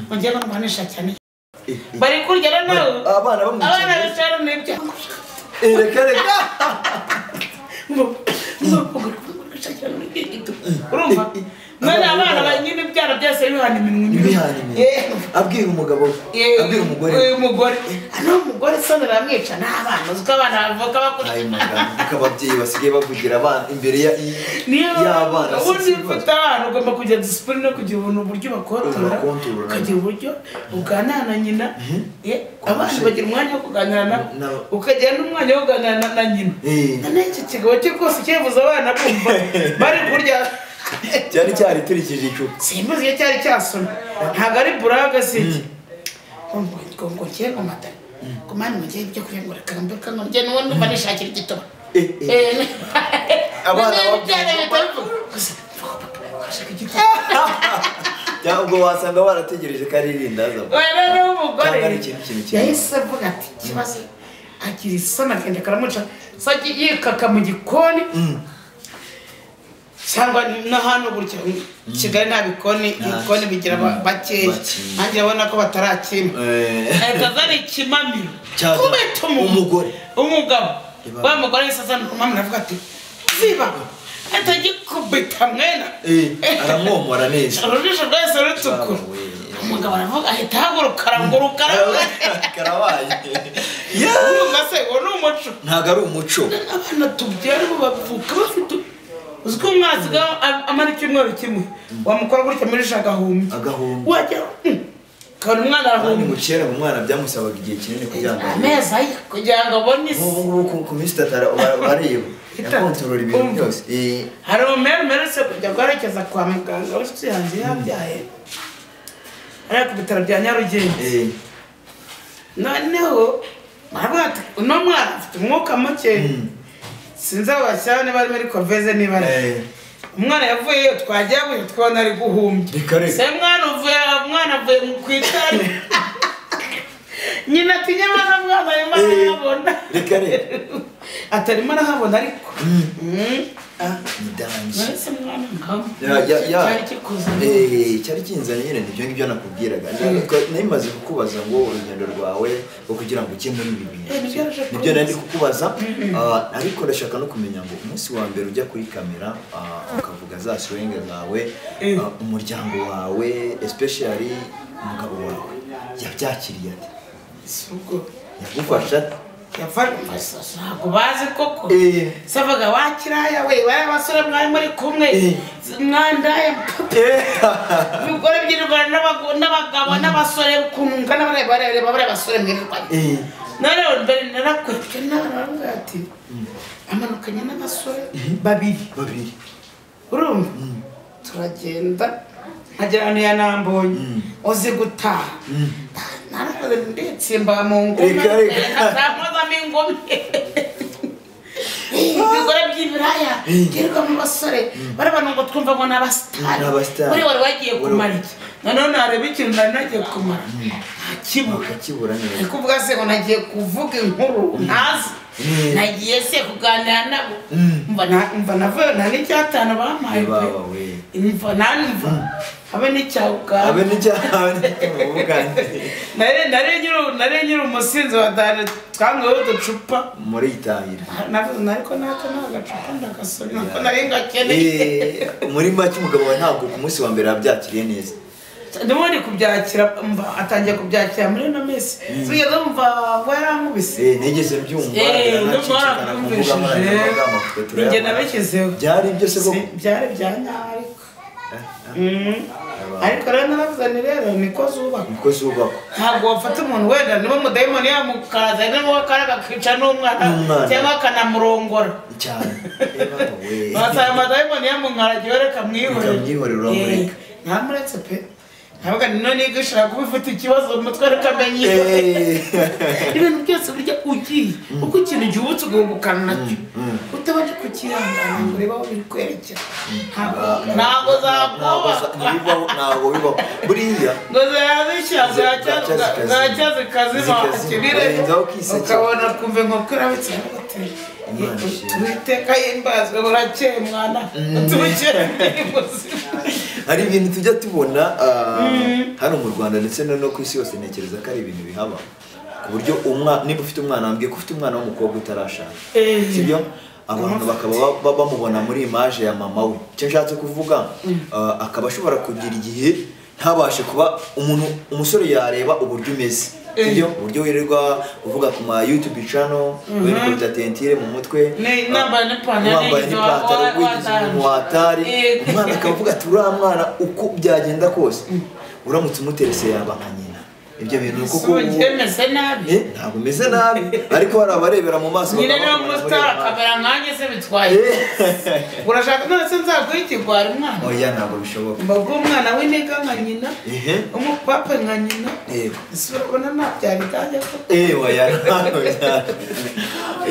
ngo ngiye ngo numva nishakira n'igituba. Bari kurya noneho. Abana bamwicaye. Abana bicaye n'ibyo. Reka reka. Urumva? None abana banyine ibyana byose bihana iminwa. Abwira umugabo, abwira umugore. Umugore. Ano umugore sone aramwica n'abana, uziko abana bavuka bakurikira. Ayo magambo kuko ababyeyi basigaye bavugira abana imbere y'abana. Ubundi ufite abana ugomba kugira discipline no kugira ubuntu uburyo bakontorora. Ukagira uburyo uganira na nyina. Abana bagira umwanya wo kuganira nabo. Ukagira n'umwanya wo kuganira na nyina. None iki kigabo cye rwose cyevuze abana bumva bari kurya. Cyari cyariturikije icupa. Simbizi iyo cyari cyasomye. Ntabwo ari buraga si iki. Ngo ngiye ngo mata. Ngo mani mugiye ibyo kurya ngo reka mbe ngo njye n'uwo ndumva nishakira igituba. Abana bashaka igituba. Cyangwa ubwo wasanga warategereje ko ari irindaza. Oya noneho umugore yahise avuga ati ikibazo agira isoni agenda karamuca. Yikaka mu gikoni. Cyangwa na hano gutya Kigali nta bikoni, ibikoni bigira bakeya. Nanjye urabona ko batarakima. Ahita azana ikimamiro. Kubita umugore. Umugabo. Wa mugore yahise azana umumamiro avuga ati ziba. Ahita agikubita mwena. Aramwomora neza. Urujisho rwahise rutukura. Umugabo aravuga ahita ahaguruka aranguruka. Karabaye. Urumva se uwo ni umuco. Ntabwo ari umuco. Abana tubyara bo bavuka bafite uziko umwasiga amara icyumweru kimwe wamukora gutya muri agahumbi wajya kandi umwana arahumbi. Mu kera umwana byamusabaga igihe kinini kugira ngo amezi aye kugira ngo abone isi. Ubu ngubu ku minsi itatu bareba yakontorora ibintu byose. Hari umumero umerutse kujya guherekeza kwa muganga w'inshuti yanjye yabyaye ariya ku bitaro bya Nyarugenge. Noneho baravuga ati uno mwana afite umwuka muke. Sinzi abashyira niba ari muri koveze niba ari. Umwana yavuyeyo twajya buye twabona ari guhumbya. Se mwana uvuye umwana avuye ku itara. Nyina ati nyamara mwana arimo arahabona. Reka reka. Atarimo arahabona ariko. Ni Ese mwana nkawe. Cyari kikuzanye. Cyari kinzanye nyine nibyo ngibyo nakubwiraga. Nari kukubaza ngo urugendo rwawe rwo kugira ngo ujye muri ibi bintu. Nibyo nari kukubaza, ariko ndashaka no kumenya ngo umunsi wa mbere ujya kuri kamera ukavuga za slang zawe, umuryango wawe especially umugabo wawe yabyakiriye ate? Suko yagufasha ate? Ntabwo bazi koko. Savuga wakiraya we bari abasore mwari muri kumwe mwandaya ibigore by'irwana n'abagabo n'abasore ukuntu ngana bareba bari abasore mwirirwanye. Noneho mbere narakwepye naravuga ati amanukanye n'abasore babiri. Urumva turagenda nkagera hano yanambonye uzi gutaha. Narakoze nditsimba mu ngumi. Nzamuzamo ingumi. Ibigore by'ibiraya byirirwa mu basore bari abantu ngo twumva ngo ni abasitari. Buri wari wagiye kumara iki? Noneho nareba ikintu nari nagiye kumara ntakibura. Ari kuvuga se ngo nagiye kuvuga inkuru ntazi. Nagiye se kuganira nabo. Mva navuye nta n'icyatanu bampaye pe. Imva nanumva habe n'icya Uganda. Habe n'icya Uganda. Nari nyiri umusinzi wa dare twanyweye uducupa muri itahira. Navuze ariko naka nagacupa ndagasomye ko nari ngakeneye. Muri make umugabo wawe ntabwo ku munsi wa mbere yabyakiriye neza. Ndimo ndi kubyakira atangiye kubyakira muri ino minsi. Sugeze umva ngo yarankubise. Nigeze mbyumva biranacicikana ku mbuga nkoranyambaga amafoto turayabona. Njye nabishyizeho. Byari ibyo se koko? Byari bya nyariko. Ariko rero naravuze ni rero niko zubakwa. Niko zubakwa. Ntabwo wafata umuntu wenda niba umudayimoni yamukaraza niba wakaraga akica n'umwana cyangwa akanamurongora. Cyane. Basaba amadayimoni yamunkaragiye reka mwihorere. Mwihorere uramureka. Ntamuretse pe. Ntabwo none igishaka kuba ifite ikibazo mu mutwe reka amenye. Ibintu byose burya ugiye uko ikintu gihubutse ugahubukana nacyo utabanje kukihangana ngo urebe aho biri kwerekera. Ntabwo zakuba. Ntabwo bibaho. Buriya ngo zirabishya zacya zikazima ukabona kumva inkoko irabitse. Uwiteka himbazwe burakeye mwana tubukere muzima. Hari ibintu tujya tubona hano mu Rwanda ndetse no ku isi yose, ntekereza ko ari ibintu bihaba ku buryo niba ufite umwana wambwiye ko ufite umwana w'umukobwa utarashaka, sibyo? Abantu bakaba bamubona muri image ya mama we. Icyo nshatse kuvuga, akaba ashobora kugira igihe ntabashe kuba umuntu umusore yareba uburyo umeze, sibyo? Uburyo wirirwa uvuga ku ma YouTube channel, wirirwa tentire mu mutwe, nambaye n'ipantaro wigize umuntu watari, umwana akavuga ati uriya mwana uko byagenda kose uramutse umuterese yaba nka nyina. Ibyo bintu kuko umeze nabi, ntabwo umeze nabi, ariko hari abarebera mu maso nyine no mustar kamera nkanjye se bitwaye. Urashaka none se nzaguha ikigwari umwana? Oya ntabwo bishoboka. Mbago umwana w'iniga nka nyina, umupapa nka nyina, ese urabona nabyara itanjye ko? Oya ntabwo.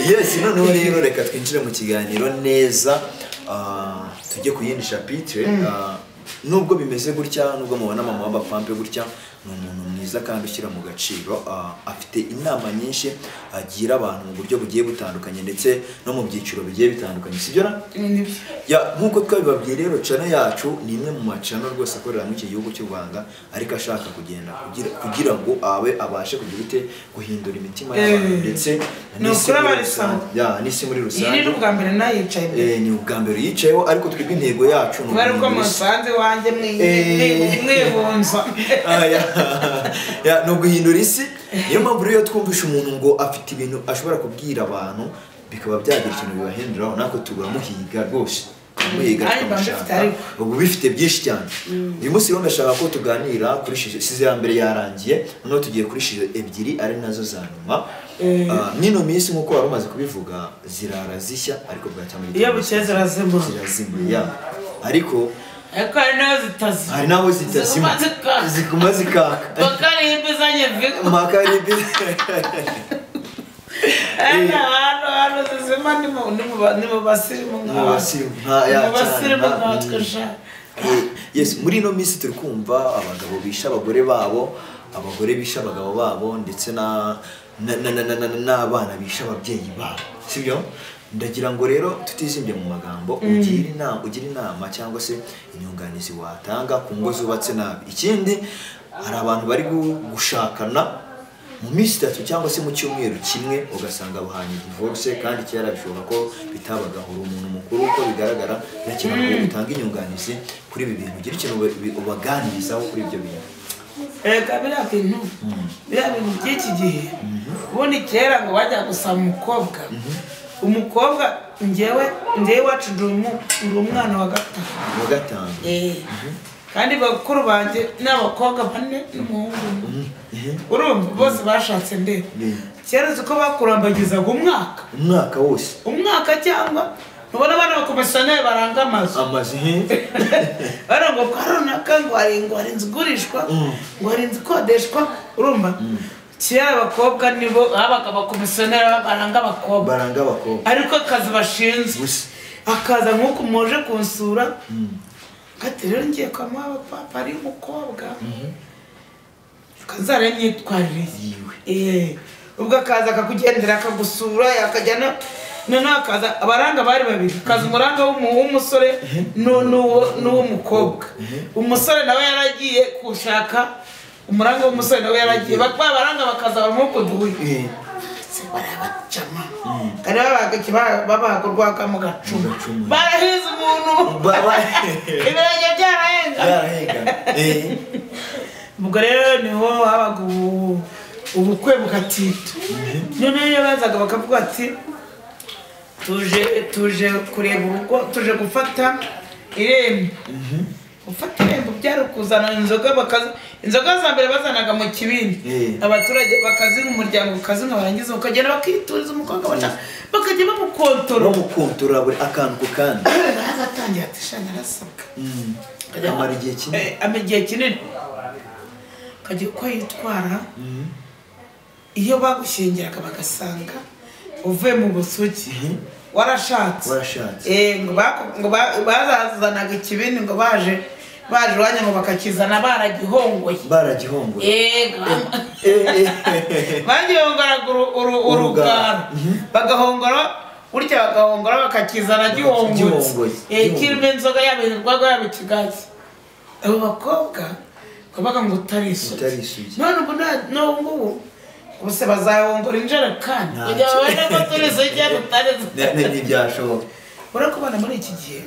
Yes, noneho rero reka twinjire mu kiganiro neza, tujye ku yindi chapitre. Nubwo bimeze gutya, nubwo mubona mama w'abapampe gutya, ni umuntu mwiza kandi ushyira mu gaciro, afite inama nyinshi agira abantu mu buryo bugiye butandukanye ndetse no mu byiciro bigiye bitandukanye, sibyo na? Ya, nkuko twabibabwiye rero, channel yacu ni imwe mu macano rwose akorera muri iki gihugu cy'u Rwanda, ariko ashaka kugenda kugira ngo abe abashe kugira ute guhindura imitima y'abantu ndetse n'isi muri rusange. Ni ubwa mbere nayicaye. Ni ubwa mbere yicayeho, ariko twebwe intego yacu ni uko musanze wanjye mwibunza. Ya, no guhindura isi. Niyo mpamvu rero twumvisha umuntu ngo afite ibintu ashobora kubwira abantu bikaba byagira ikintu bibahinduraho, natwe turamuhiga rwose, turamuhiga tukamushaka. Ubu bifite byinshi cyane. Uyu munsi rero ndashaka ko tuganira kuri size ya mbere yarangiye, noneho tugiye kuri size ebyiri ari nazo za nyuma. Nino minsi nkuko wari umaze kubivuga zirara zishya, ariko bwacya muri iyo bukeye zirazima. Zirazima, ya. Ariko hari naho zitazima zikuma zikaka bakarimbizanye vigo makarimbiza. Hano zizima ni mu basirimu nkatwe sha. Yes, muri ino minsi turi kumva abagabo bisha abagore babo, abagore bisha abagabo babo, ndetse n'abana bisha ababyeyi babo, sibyo? Ndagira ngo rero tutizimbye mu magambo, ugira inama cyangwa se inyunganizi watanga ku ngo zubatse nabi. Ikindi, hari abantu bari gushakana mu minsi itatu cyangwa se mu cyumweru kimwe ugasanga bahanye divorce, kandi kera bishoboka ko bitabagaho. Umuntu mukuru uko bigaragara, ndagira ngo utange inyunganizi kuri ibi bintu, ugira ikintu ubaganirizaho kuri ibyo bintu. Reka biriya bintu by'iki gihe, ubundi kera ngo bajya gusaba umukobwa, umukobwa njyewe iwacu ndi umwana wa gatanu. Wa gatanu. Kandi bakuru banjye ni abakobwa bane n'umuhungu umwe. Urumva bose bashatse ndeba. Kera uzi ko bakurambagizaga umwaka. Umwaka wose. Umwaka cyangwa ntubona abana bakomisiyoneri baranga amazu. Amazu. Baranga kwa runaka ngo hari inzu igurishwa, ngo hari inzu ikodeshwa, urumva? Kera abakobwa nibo habaga abakomisiyoneri baranga abakobwa. Baranga abakobwa. Ariko akazi bashinzwe. Akaza nk'uko muje kunsura. Ati rero ngiye kwa mama papa ari umukobwa. Kazara myitwarire yiwe. Ubwo akaza akakugendera akagusura akajyana, noneho akaza abaranga bari babiri, akaza umuranga w'umusore n'uw'umukobwa. Umusore nawe yaragiye gushaka umuranga w'umusore nawe yaragiye, babaranga bakaza nk'uko duhuye. Barabacama. Kandi babaga urwaka mu gacuma. Barahize umuntu. Ibirenge byarahenga. Ubwo rero niho habaga ubukwe bugatita. Noneho iyo bazaga bakavuga ati tuje kureba urugo, tuje gufata irembo. Gufata irembo byari ukuzana inzoga bakaza inzoga za mbere bazanaga mu kibindi abaturage bakazinywa umuryango ukazinywa barangiza ukagenda bakituriza umukobwa bakajya bamukontorora buri akantu ku kandi agatangira ati sha narasabwa amara igihe kinini amara igihe kinini akajya uko yitwara iyo bagushyingiraga bagasanga uvuye mu busugi warashatse ngo bazazanaga ikibindi ngo baje iwanyu ngo bakakizana baragihongoye bagihongoraga urugara bagahongora burya bagahongora bakakizana gihongotse kirimo inzoga yaba urwagwa yaba ikigage abo bakobwa babaga ngo utari isugi none ubu n'ubu ngubu ubuse bazahongora injerekani kugira ngo babone ko turi isugi cyangwa tutari isugi ntibyashoboka urakubona muri iki gihe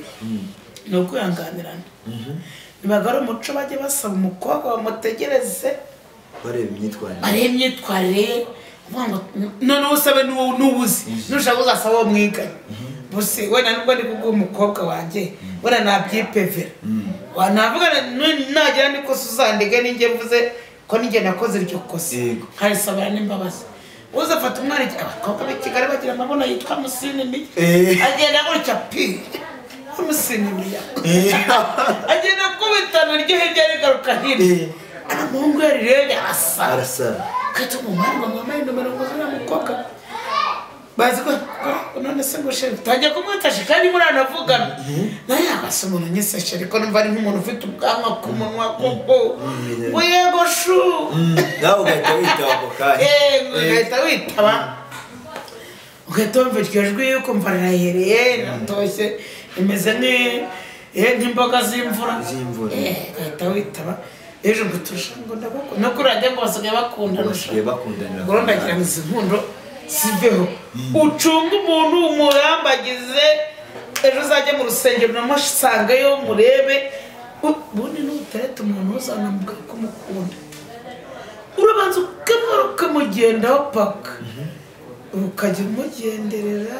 ni ukwihanganirana nibagara umuco bajye basaba umukobwa bamutegereze barebe imyitwarire noneho usabe n'ubuzi nushaka uzasaba uwo mwiganye buse wenda nubwo ndi kuguha umukobwa wanjye wenda nabyipevera navuga nagira n'ikosa uzandege ninjye mvuze ko ninjye nakoze iryo kosa nkarisabira n'imbabazi uzafata umwana abakobwa b'i Kigali bagira amabona yitwa Musinimiya agenda gutya pi Musinimiya agenda kubitana iryo hirya rigaruka hino umuhungu yarirebye arasara kati umumaro ngo mwambaye nomero ngo zuriya mukobwa bazi ko none se ngo sheri utangiye kumwita sheri kandi muranavugana nawe yabasa umuntu nyise sheri ko numva ari nk'umuntu ufite ubwanwa ku munwa koko ngo yego shu nawe ugahita witaba ako kanya ugahita witaba ugahita wumva iryo jwi ukumva rirahereye riratoshye rimeze nk'imboga z'imvura ugahita witaba ejo ngo turusha ngo ndabakunda no kuri radiyo ngo basigaye bakundana ngo ndagira ngo izi nkundo siveho ucunge umuntu umurambagize ejo uzajye mu rusengero namusangeyo murebe ubundi n'utareta umuntu uzanamubwira ko umukunda urabanza ukamara ukamugendaho paka ukajya umugenderera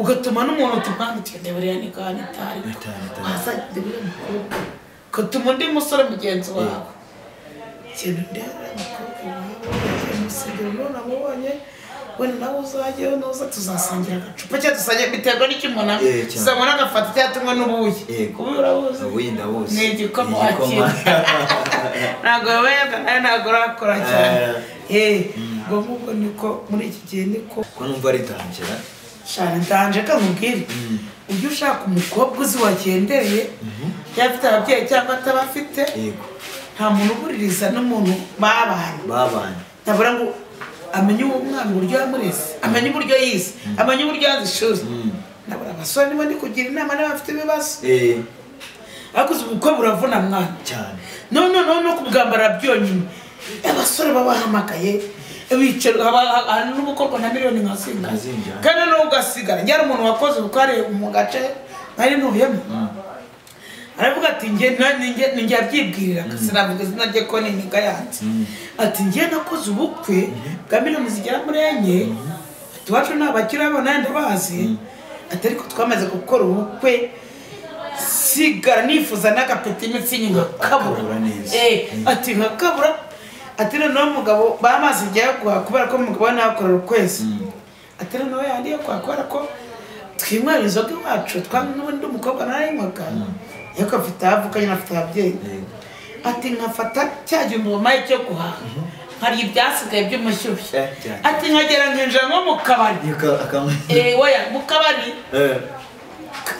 ugatuma n'umuntu utumwandikira buriya ni kandi itari wazajya buriya mukobwa ugatuma undi musore mugenzi wawe ikintu ndeba umukobwa wawe ugiye mu rusengero none amubonye wenda nawe uzajyayo nuza tuzasangira agacupa cyangwa dusangira biterwa n'icyo umuntu anywa tuzabona agafata cyangwa tunywe n'ubuyi ubuyi urabuzi ubuyi ndabuzi ni igikoma wakira ntabwo wenda nawe ntabwo urakora cyane ubwo ngubwo niko muri iki gihe niko ko numva ari danjera shana danje ka nkubwire ujye ushaka umukobwa uzi wagendereye yaba afite ababyeyi cyangwa atabafite nta muntu ubuririza n'umuntu babana ntabura ngo amenye uwo mwana uburyo yamureze amenye uburyo yize amenye uburyo yanze ishuri nabura abasore niba ndi kugira inama niba bafite ibibazo ariko uzi ubukwe buravuna mwana cyane noneho no kubwambara byonyine abasore babahamagaye bicara hari n'ubukorwa na miliyoni nka zingahe kandi noneho ugasigara njye hari umuntu wakoze ubukwe ari mu gace nari ntuyemo aravuga ati njye yabyibwirira sinavuga izina rye ko ni niga yanze ati njye nakoze ubukwe bwa miliyoni zigera muri 4 ati iwacu ni abakire bo ndabazi ati ariko twamaze gukora ubukwe sigara nifuza n'agapeti imitsi nkakabura ati nkakabura ati noneho umugabo bamaze igihe guhaha kubera ko umugabo we nakorera ukwezi ati noneho yandiye kubera ko twinywera inzoga iwacu n'ubundi umukobwa narayinywaga ariko afite aho avuka nyine afite ababyeyi ati nkafata cya gihumbi wampaye cyo guhaha nkarya ibyasigaye by'umushyushyu ati nkagera nkinjira nko mu kabari oya mu kabari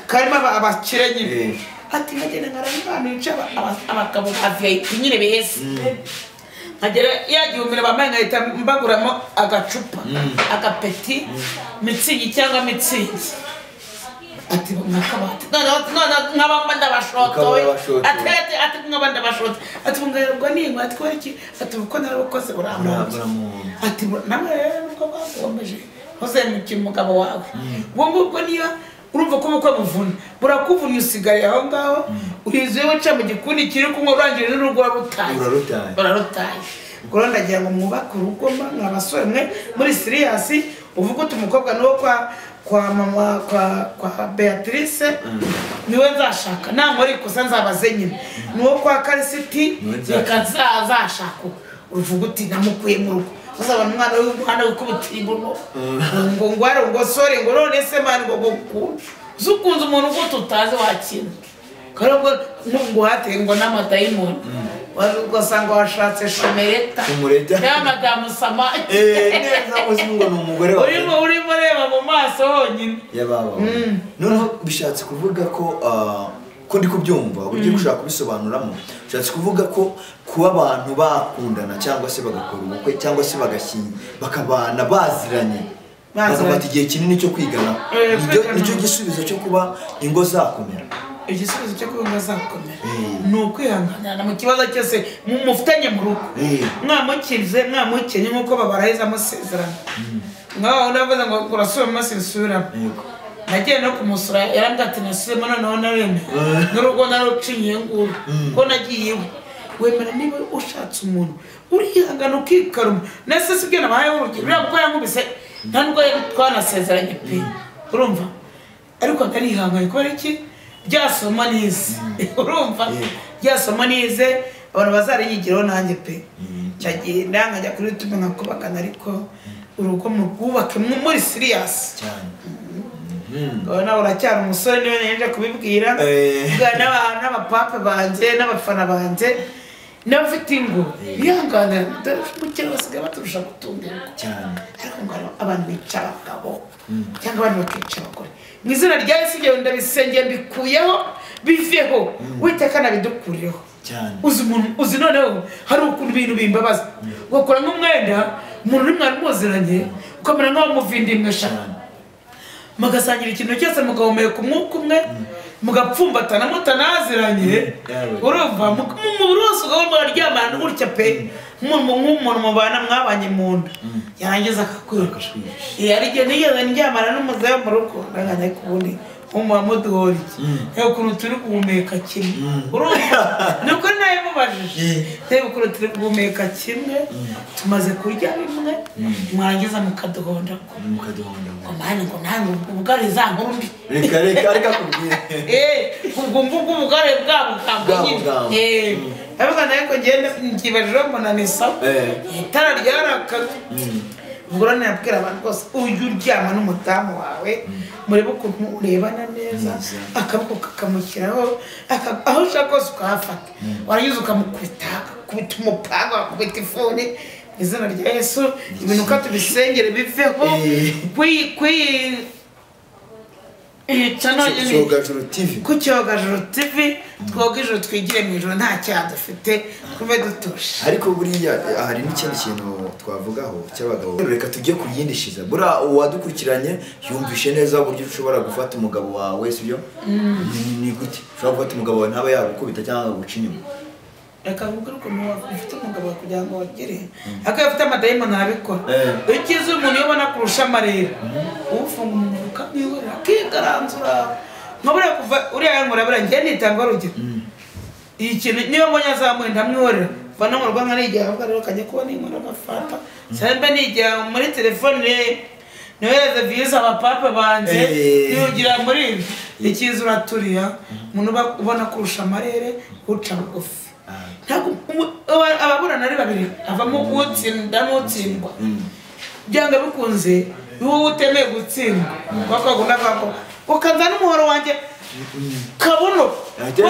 karimo abakire nyine ati nkagenda nkaraba abantu bicaye abagabo ba VIP nyine beza nkagera ya gihumbi bambaye nkahita mbaguramo agacupa agapeti mitsingi cyangwa mitsingi ati nkakabati nk'abamba ndabashotoye ati nk'abamba ndabashotoye ati bungaherwa n'inkwi ati kubera iki ati uko narabukoze buramumbye ati nawe rero nubwo bwagombeje ntuzemuke umugabo wawe ubwo ngubwo niyo urumva ko ubukwe buvuna burakuvunnye usigaye aho ngaho urizuye wicaye mu gikundi kiri kunywa urangije n'urugo urarutaye urarutaye ubwo rero ndagira ngo mwubake urugo mwa basore mwe muri siriyasi uvuga uti umukobwa ni uwo kwa mama kwa Beatrice niwe nzashaka nankora ikosa nzabaze nyine nuwo kwa Karisiti reka nzashaka uruvuga uti namukuye mu rugo uzabona umwana w'umuhanda wikubita ngo ngware ngo sore ngo none se mani ngo gukunda uzukunze umuntu ngo tutazi wakina karabwo ngo hate ngo n'amadayimoni ugasanga washatse shomereta ya madamu Sama neza uzi ngo ni umugore wawe urimo reba mu maso honyine yababa. Noneho bishatse kuvuga ko ko ndi kubyumva uburyo gushaka kubisobanuramo bishatse kuvuga ko kuba abantu bakundana cyangwa se bagakora ubukwe cyangwa se bagashyingira bakabana baziranye bagafata igihe kinini cyo kwigana nicyo gisubizo cyo kuba ingo zakomera. Igisubizo cyo kuba ingo zakomera ni ukwihangana mu kibazo cyose mufitanye mu rugo mwamukize mwamukenye nk'uko babaraheza amasezerano nkaho navuze ngo urasubiramo sinsubiramo nagiye no kumusura yarambwira ati nasubiremo noneho naremye n'urugo narucinye nguru ko nagiye iwe wemera niba ushatse umuntu urihangana ukikaruma nese sibyo nabahaye urugero uriya kuko yankubise nta nubwo twanasezeranye pe urumva ariko ndarihanganye kubera iki byasoma nize urumva byasoma nize abantu bazaryigiraho nanjye pe cyagenda nkajya kuri YouTube nkakubakana ariko urugo murwubake muri serious cyane. Nawe uracyari umusore niwe nje kubibwira n'abapapa banjye n'abafana banjye n'abafite ingo bihanganira dore umukene basigaye baturusha gutunga ingo cyane ariko ngo abantu bica abagabo cyangwa abantu bakica abagore mu izina rya Yesu ibyo ndabisengeye mbikuyeho biveho Uwiteka nabidukurireho cyane. Uzi umuntu uzi noneho hari ukuntu ibintu bimbabaza ugakora nk'umwenda umuntu uri mwari muziranye ukamera nk'aho muvindimwe sha mugasangira ikintu cyose mugahumeka umwuka umwe mugapfumbatana mutanaziranye urumva umubiri wose ugahora muraryamana gutya pe nk'umuntu mubana mwabanye mu nda yarangiza akakwica. Hari igihe nigeze ndyamana n'umuzehe mu rugo ndanganya ariko ubundi nk'umuba muduhora iki reba ukuntu turi guhumeka kimwe urumva ni uko nawe mubajije reba ukuntu turi guhumeka kimwe tumaze kurya bimwe mwarangiza mukaduhonda ngo mani ngo nange ubugari za nkuru mbi reka reka reka kubwira ubwo ngubwo ubugari bwabo bwabo nyine ndavuga nawe ko ngenda nkibajijeho mbona ni sawa itara ryarakaga ubwo rero nabwira abantu rwose ujye uryama n'umudamu wawe murebe ukuntu urebana neza akaboko kakamushyiraho aho ushaka hose ukahafata warangiza ukamukubita akakubita umupanga wakubita ifuni mu izina rya Yesu ibintu uko tubisengere biveho ku Cyogajuru TV twoga ijuru twigire mu ijuru nta cyaha dufite twube dutuje. Ariko buriya hari n'ikindi kintu twavugaho cy'abagabo reka tujye ku yindi shiza buriya uwadukurikiranye yumvishe neza uburyo ushobora gufata umugabo wawe sibyo ni gute ushobora gufata umugabo wawe ntaba yagukubita cyangwa akaguca inyuma reka nkubwire ukuntu ufite umugabo wawe kugira ngo wagere ariko iyo ufite amadayimoni arabikora iyo ukize umuntu iyo ubona kurusha amarere ufunga umuntu ukamwihorera akigaranzura nka buriya kuva uriya yankora buriya ngiye nitanga urugero iyi kintu niyo mbonye azamuye ndamwihorera kuva no mu rugo nkarigira ahubwo rero kajya kubona inkora agafata cyangwa nigira muri telefone nohereza viyuzi abapapa banjye nihugira muri ibi ikiza uraturiya umuntu ubona kurusha amarere uca bugufi ntabwo ababurana ari babiri avamo utsinda n'utsindwa byanga bikunze wowe utemeye gutsindwa bakagunda kako ukanza n'umuhoro wanjye kabuno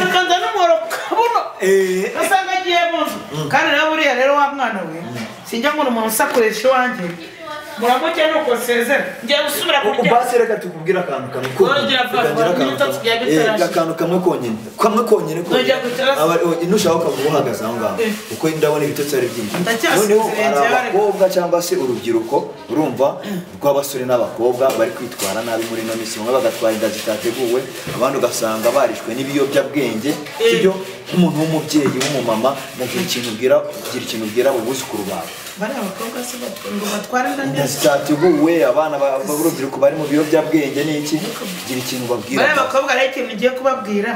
ukanza n'umuhoro kabuno usanga agiye mu nzu kandi nawe buriya rero wa mwana we sinjya ngo umuntu usakoresha iwanjye muramuke nuko nsezera ngiye gusubira kurya basi reka tukubwire akantu kamwe konyine akantu kamwe konyine kamwe konyine nushaka ukaba uhagaze aho ngaho kuko ndabona ibitotsi ari byinshi noneho hari abakobwa cyangwa se urubyiruko urumva rw'abasore n'abakobwa bari kwitwara nabi muri ino minsi bamwe bagatwara inda zitateguwe abandi ugasanga barishwe n'ibiyobyabwenge sibyo nk'umuntu w'umubyeyi w'umumama ndagira ikintu ubwira gira ikintu ubwira abo buzukuru bawe bari abakobwa se ngo batwara inda zitateguwe abana b'urubyiruko bari mu biyobyabwenge n'iki gira ikintu ubabwira bari abakobwa rero ikintu ugiye kubabwira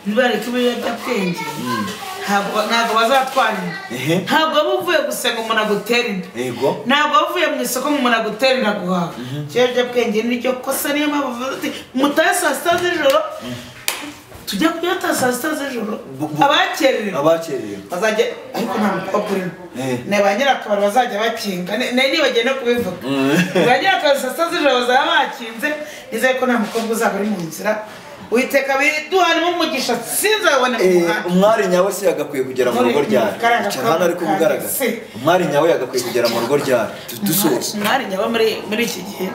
nibareka ibiyobyabwenge Ntabwo bazatwara inda. Ntabwo waba uvuye gusenga umuntu agutera inda. Ntabwo waba uvuye mu isoko ngo umuntu agutera inda guhaha. Ikiyobyabwenge niryo kosa, niyo mpamvu bavuze ati mutahe saa 6 z'ijoro. Tujya kuyata saa 6 z'ijoro. Abakererewe bazajya, ariko nta mukobwa urimo. Ni ba nyirakabari bazajya bakinga. Nibagiwe no kubivuga. Ba nyirakabari saa 6 z'ijoro bazaba bakinze, nizeye ko nta mukobwa uzaba uri mu nzira. Uwiteka biduhanemo umugisha, sinzabona mu muhanda. Umwari nyawe se yagakwiye kugera mu rugo ryari? Hano ari kubugaragaza. Umwari nyawe yagakwiye kugera mu rugo ryari? Dusoza. Umwari nyawe muri iki gihe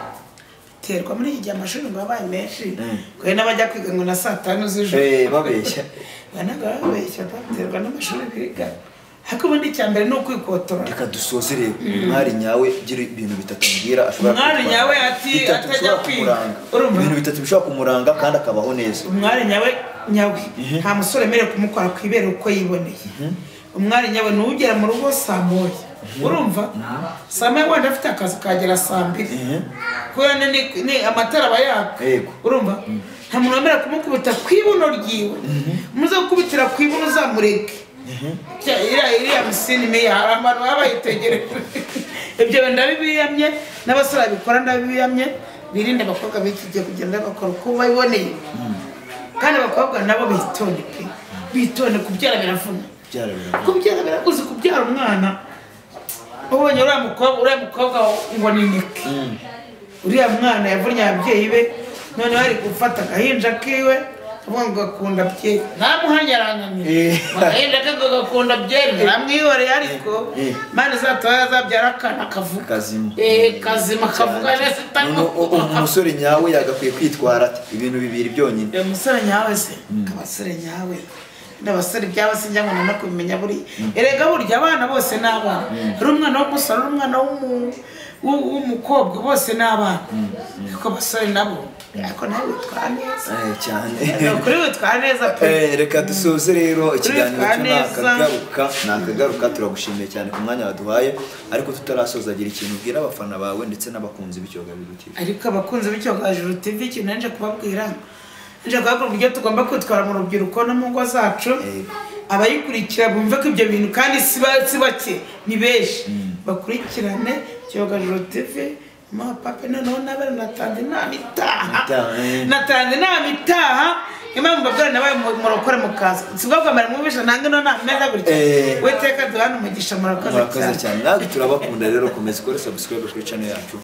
terwa muri iki gihe amashuri ngo abaye menshi. Kwe n'abajya kwiga ngo na saa 5 z'ijoro. Babeshya. Banaga babeshya baterwa n'amashuri biga. Ariko ubundi icya mbere ni ukwikotora. Reka dusoze rero. Umwari nyawe gira ibintu bitatu mbwira ashobora Umwari nyawe ati atajya kwiga. Ibintu bitatu bishobora kumuranga kandi akabaho neza. Umwari nyawe nta musore emerewe kumukora ku ibere uko yiboneye. Umwari nyawe ni ugera mu rugo saa 1. Urumva? Saa 1 wenda afite akazi kagera saa 2. Kubera ni amatara aba yaka. Urumva? Nta muntu wemerewe kumukubita ku ibuno ryiwe. Umuze gukubitira ku ibuno uzamureke. Iriya misini miya hari abantu baba bayitegereje. Ibyo ndabibiyamye n'abasore babikora ndabibiyamye, birinde abakobwa b'iki gihe kugenda bakora uko babiboneye. Kandi abakobwa nabo bitonde pe. Bitonde, kubyara biravuna. Kubyara biraguze, kubyara umwana. Ubonye uriya mukobwa ngo ni Niki. Uriya mwana yavunnye ababyeyi be, none bari gufata agahinja kiwe. Avuga ngo akunda byeri. Ntamuhanyaranganye. Agahinja ke ngo gakunda byeri, ntamwihoreye ariko Imana izatora azabyara akana kavuga. Kazima. Kazima kavuga neza itako. Umusore nyawe yagakwiye kwitwara ate? Ibintu bibiri byonyine. Umusore nyawe se? Abasore nyawe. N'abasore byaba sinjya ngo no kubimenya buri. Erega burya abana bose ni abana. Ari umwana w'umusore, ari umwana w'umukobwa, bose ni abana. Ariko abasore nabo ariko nawe witwara neza. Cyane. Kuri witwara neza pe. Reka dusoze rero ikiganiro cyo nakagaruka. Turagushimiye cyane ku mwanya waduhaye, ariko tutarasoza agira ikintu ubwira abafana bawe ndetse n'abakunzi b'Icyogajuru TV. Ariko abakunzi b'Icyogajuru TV ikintu nje kubabwira, nje kubabwira uburyo tugomba kwitwara mu rubyiruko no mu ngo zacu. Abayikurikira bumve ko ibyo bintu kandi si bake ni benshi. Bakurikirane Icyogajuru TV. Ma papa noneho nabara natanze inama itaha. Natanze inama itaha. Impamvu mbabwira nabaye murokore mukaza. Sibwo bwa mbere mwumvisha nange no nameza gutya. Weteka duhana umugisha, murakoze cyane. Natwe turabakunda rero, komeza ukore subscribe kuri channel yacu.